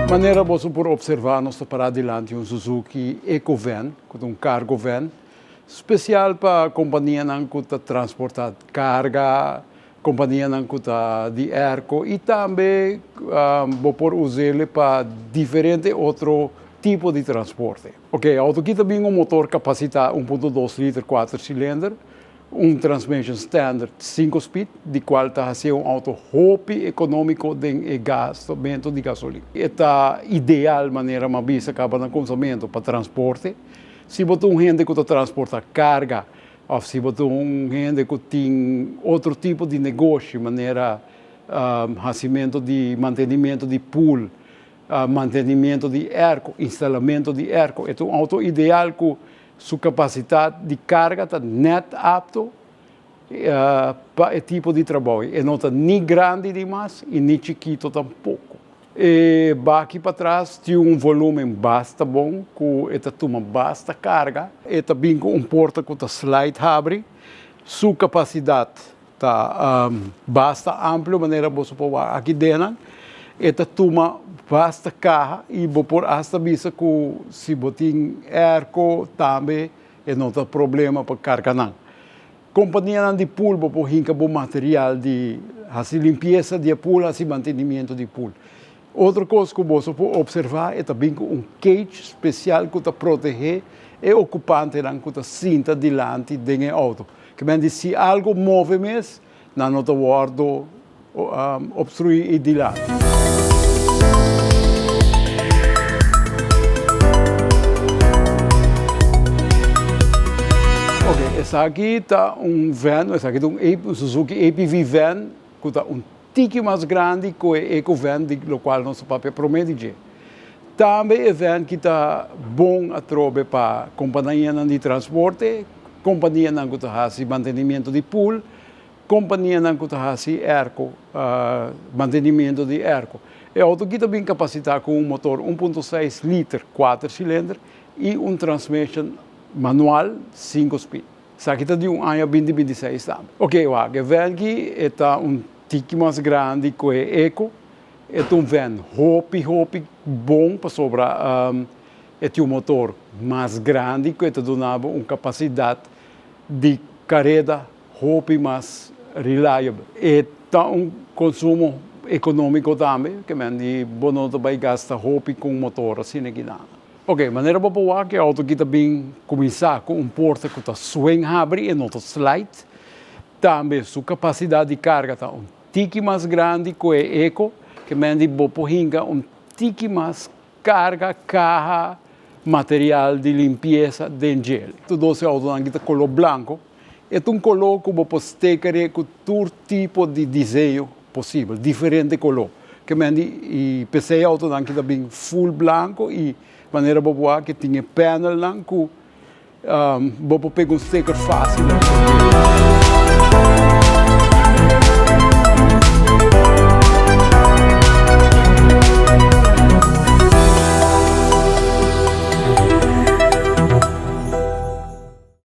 Manera boso por observa nos ta para dilanti un Suzuki Eco Van, cu ta un cargo van, special pa companianan cu ta transporta carga, companianan cu ta di airco y tambe bo por usele pa diferente otro tipo di transporte. Ok, auto aki ta bin un motor capacita 1.2 liter cuater cilinder, Un transmission standard cinco speed, di cual ta hacié un auto hopi economico den e gastamento di gasolin. E ta ideal, manera m'a bisa caba na cuminsamento, pa transporte. Si bo ta un hende cu ta transporta carga of si bo ta un hende cu tin otro tipo di negoshi, manera hacimento di mantenimento di pool, mantenimento di airco, instalamento di airco, e ta un auto ideal cu Su kapasitat di karga ta nèt apto pa e tipo di trabou. E no ta ni grandi dimas i ni chikito tampoko. E baki patras tin un volúmen basta bon ku e ta tuma basta karga. E ta bin ku un porta ku ta slide habri. Su kapasidat Ta basta amplio manera boso por wak aki denan. E ta tuma basta kaha i bo por asta bisa ku si bo tin airco tambe e no ta problema pa karga nan. Kompanianan di pool bo por hinka bo material di hasi limpiesa di e pool, hasi mantenimiento di pool. Otro kos ku boso por opservá e ta bin ku un cage spesial ku ta protehé e okupantenan ku ta sinta dilanti den e outo. Ke men di si algu move mes, nan no ta wòrdu opstruí i dilanti. Oke, esaki ta un van, esaki ta un Suzuki APV van ku ta un Tiki mas grandi ku e Eco Van di lokual nos a papia promé di dje. Tambe e van ki ta bon atrobe pa kompanianan di transporte, kompanianan ku ta hasi mantenimiento di pool, kompanianan ku ta hasi airco, mantenimiento di airco. E outo ki ta bin kapasitá ku un motor 1.6 liter kuater silinder i un transmission manual sinku speed. Esaki ta di un aña 2026 tambe. Ok, wak, e van aki e ta un tiki mas grandi ku e Eco. E ta un van hopi hopi bon pasobra e tin un motor mas grandi ku e ta duna bo un kapasidat di kareda hopi mas reliable. E ta un konsumo ekonómiko tambe, ke men di bo no ta bai gasta hopi ku un motor asina aki nan. Ok, manera bo por wak e auto aki ta bin cuminsa cu un porta cu ta swing habri e no ta slide. Tambe su capacidad di carga ta un tiki mas grandi cu e Eco, ke men di bo por hinca un tiki mas carga, caha, material di limpieza den djele. Tur dos e autonan aki ta color blanco. E ta un color cu bo por stekere cu tur tipo di diseño posibel, diferente color. Ke men di i p'esei autonan ki ta bin full blanco i manera bo por wak ke tin e panelnan ku bo por pega un sticker fácil.